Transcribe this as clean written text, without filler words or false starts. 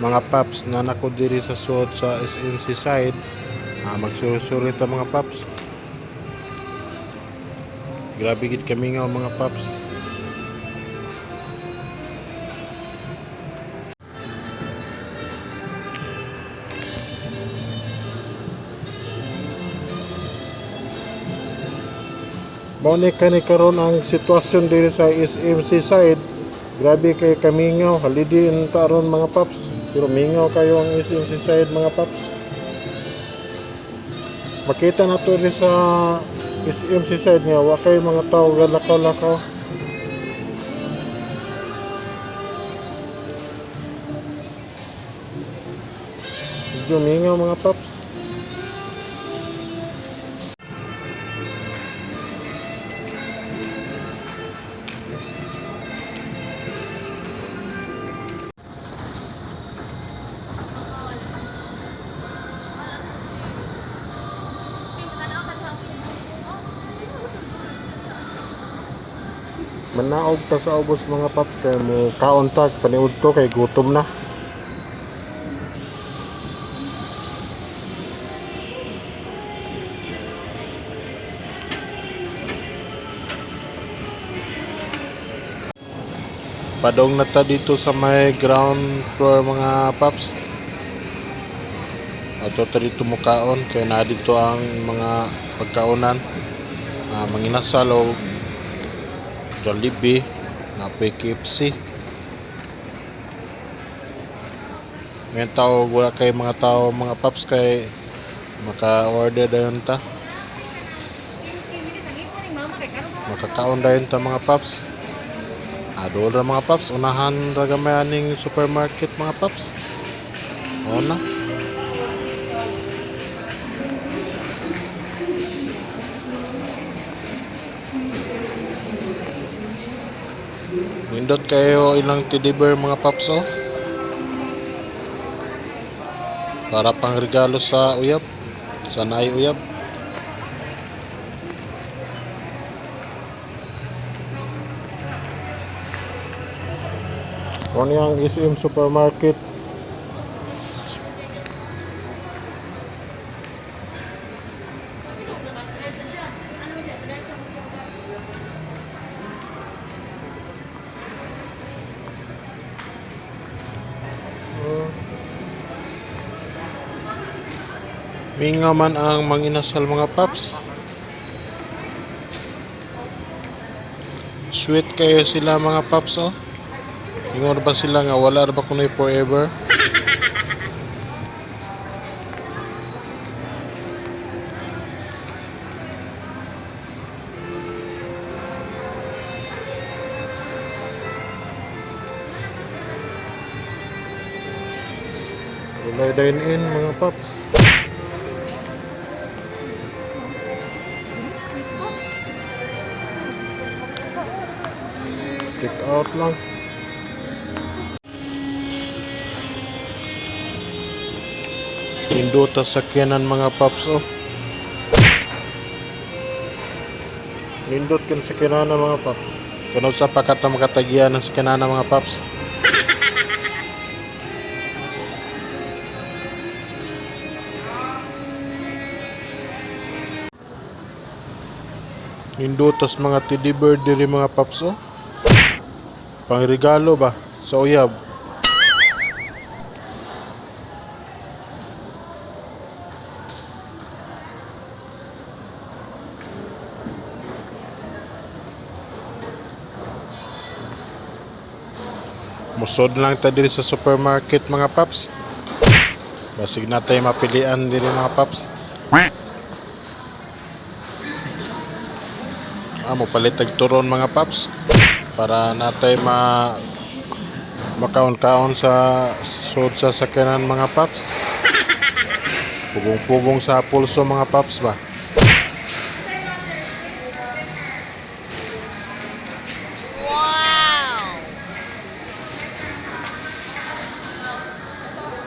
Mga paps, naa na ko diri sa sud sa SMC side. Magsuroy-suroy ta, mga paps. Grabe gid kamingaw, mga paps. Mao ni kani karon ang sitwasyon diri sa SMC side. Grabe kay kamingaw, holiday ta ron, mga paps. Pero mingaw kayo ang SMC side, mga paps. Makita na to diri sa SMC side nga wa kay mga tao galakaw-lakaw. Medyo mingaw, mga paps. Manaog ta sa ubos, mga paps, kay mo kaon ta paniud to kay gutom na. Padong na ta dito sa may ground floor, mga paps. Ato ta dito mukaon kay naa dito ang mga pagkaonan. Manginasal o Jollibee, napoy KFC. Ngayon tao wala kay mga tao, mga paps, kay maka-order dayon ta. Makakaon dayon ta, mga paps. Adol ra, mga paps, unahan ra gamay aning supermarket, mga paps. Ona. Nindot kayo ilang teddy bear, mga paps, oh. Para pang regalo sa uyab. Sa naay uyab. Kung ang SM Supermarket. Mingaw man ang manginasal, mga paps. Sweet kayo sila, mga paps, oh. Ingon ba sila nga wala ra ba kunoy forever? Walay dine in, mga paps. Take out lang. Nindota sakyanan, mga paps, oh. Nindot kan sakyanan, mga paps. Kuno sa pakata makatagian ng sakyanan, mga paps. Nindotas mga teddy bear diri, mga paps, oh. Pangregalo ba sa uyab. Musod lang ta diri sa supermarket, mga paps. Basig na tayo mapilian diri, mga paps. Mo palit tag turon, mga paps, para natay ma makaon-kaon sa sud sa sakyanan, mga paps. Pugong-pugong sa pulso, mga paps ba.